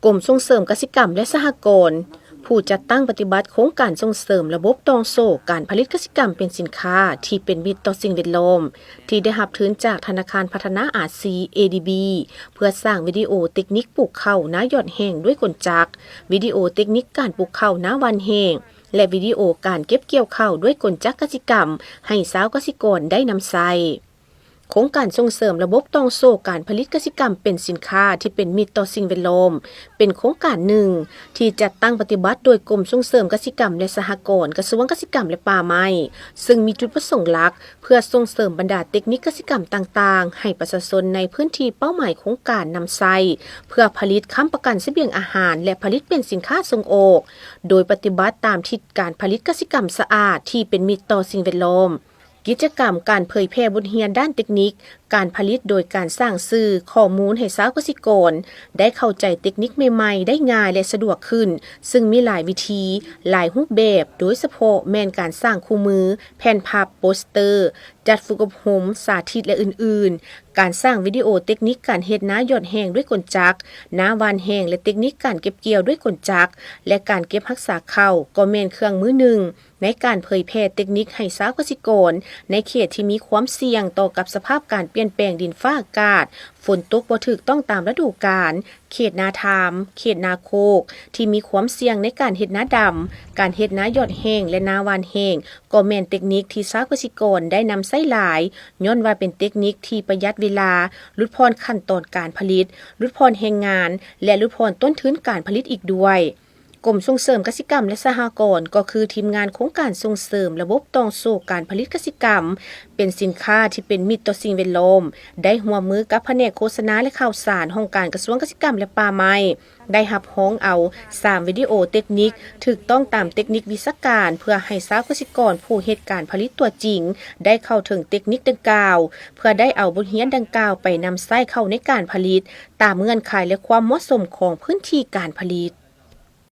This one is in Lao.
ກົມສົ່ງເສີມກະສິກຳ ແລະ ສະຫະກອນ ຜູ້ຈັດຕັ້ງປະຕິບັດໂຄງການສົ່ງເສີມລະບົບຕ່ອງໂສ້ການຜະລິດກະສິກຳເປັນສິນຄ້າທີ່ເປັນມິດຕໍ່ສິ່ງແວດລ້ອມ ທີ່ໄດ້ຮັບທຶນຈາກທະນາຄານພັດທະນາອາຊີ ເອດີບີ ເພື່ອສ້າງວິດີໂອເຕັກນິກປູກເຂົ້ານາຍອດແຫ້ງດ້ວຍກົນຈັກ, ວິດີໂອເຕັກນິກການປູກເຂົ້ານາຫວ່ານແຫ້ງ ແລະ ວິດີໂອການເກັບກ່ຽວເຂົ້າດ້ວຍກົນຈັກກະສິກຳໃຫ້ຊາວກະສິກອນໄດ້ນຳໃຊ້. ໂຄງການສົ່ງເສີມລະບົບຕ່ອງໂສ້ການຜະລິດກະສິກຳເປັນສິນຄ້າທີ່ເປັນມິດຕໍ່ສິ່ງແວດລ້ອມ ເປັນໂຄງການໜຶ່ງທີ່ຈັດຕັ້ງປະຕິບັດໂດຍກົມສົ່ງເສີມກະສິກຳ ແລະ ສະຫະກອນ ກະຊວງກະສິກຳ ແລະ ປ່າໄມ້ ເຊິ່ງມີຈຸດປະສົງຫຼັກເພື່ອສົ່ງເສີມບັນດາເຕັກນິກກະສິກຳຕ່າງໆ ໃຫ້ປະຊາຊົນໃນພື້ນທີ່ເປົ້າໝາຍໂຄງການນຳໃຊ້ ເພື່ອຜະລິດຄ້ຳປະກັນສະບຽງອາຫານ ແລະ ຜະລິດເປັນສິນຄ້າສົ່ງອອກ ໂດຍປະຕິບັດຕາມທິດການຜະລິດກະສິກຳສະອາດທີ່ເປັນມິດຕໍ່ສິ່ງແວດລ້ອມ. ກິດຈະກຳການເຜີຍແຜ່ບົດຮຽນດ້ານເຕັກນິກການຜະລິດ ໂດຍການສ້າງສື່ຂໍ້ມູນໃຫ້ຊາວກະສິກອນໄດ້ເຂົ້າໃຈເຕັກນິກໃໝ່ໆໄດ້ງ່າຍ ແລະ ສະດວກຂຶ້ນ, ເຊິ່ງມີຫຼາຍວິທີ, ຫຼາຍຮູບແບບ, ໂດຍສະເພາະແມ່ນການສ້າງຄູ່ມື, ແຜ່ນພັບ, ໂປສເຕີ, ຈັດຝຶກອົບຮົມ, ສາທິດ ແລະ ອື່ນໆ. ການສ້າງວິດີໂອເຕັກນິກການເຮັດນາຍອດແຫ້ງດ້ວຍກົນຈັກ, ນາຫວ່ານແຫ້ງ ແລະ ເຕັກນິກການເກັບກ່ຽວດ້ວຍກົນຈັກ ແລະ ການເກັບຮັກສາເຂົ້າ ກໍແມ່ນເຄື່ອງມືໜຶ່ງ ໃນການເຜີຍແຜ່ເຕັກນິກໃຫ້ຊາວກະສິກອນໃນເຂດທີ່ມີຄວາມສ່ຽງຕໍ່ກັບສະພາບການປ່ຽນແປງດິນຟ້າອາກາດ, ຝົນຕົກບໍ່ຖືກຕ້ອງຕາມລະດູການ, ເຂດນາທາມ, ເຂດນາໂຄກ ທີ່ມີຄວາມສ່ຽງໃນການເຮັດນາດຳ, ການເຮັດນາຍອດແຫ້ງ ແລະ ນາຫວ່ານແຫ້ງ ກໍແມ່ນເຕັກນິກທີ່ຊາວກະສິກອນໄດ້ນຳໃຊ້ຫຼາຍ, ຍ້ອນວ່າເປັນເຕັກນິກທີ່ປະຢັດເວລາ, ຫຼຸດຜ່ອນຂັ້ນຕອນການຜະລິດ, ຫຼຸດຜ່ອນແຮງງານ ແລະ ຫຼຸດຜ່ອນຕົ້ນທຶນການຜະລິດອີກດ້ວຍ. ກົມສົ່ງເສີມກະສິກຳ ແລະ ສະຫະກອນ ກໍຄືທີມງານໂຄງການສົ່ງເສີມລະບົບຕ່ອງໂສ້ການຜະລິດກະສິກຳເປັນສິນຄ້າທີ່ເປັນມິດຕໍ່ສິ່ງແວດລ້ອມ ໄດ້ຮ່ວມມືກັບພະແນກໂຄສະນາ ແລະ ຂ່າວສານ ຫ້ອງການກະຊວງກະສິກຳ ແລະ ປ່າໄມ້ ໄດ້ຮັບຮອງເອົາສາມວິດີໂອເຕັກນິກຖືກຕ້ອງຕາມເຕັກນິກວິຊາການ ເພື່ອໃຫ້ຊາວກະສິກອນຜູ້ເຮັດການຜະລິດຕົວຈິງໄດ້ເຂົ້າເຖິງເຕັກນິກດັ່ງກ່າວ ເພື່ອໄດ້ເອົາບົດຮຽນດັ່ງກ່າວໄປນຳໃຊ້ເຂົ້າໃນການຜະລິດ ຕາມເງື່ອນໄຂ ແລະ ຄວາມເໝາະສົມຂອງພື້ນທີ່ການຜະລິດ.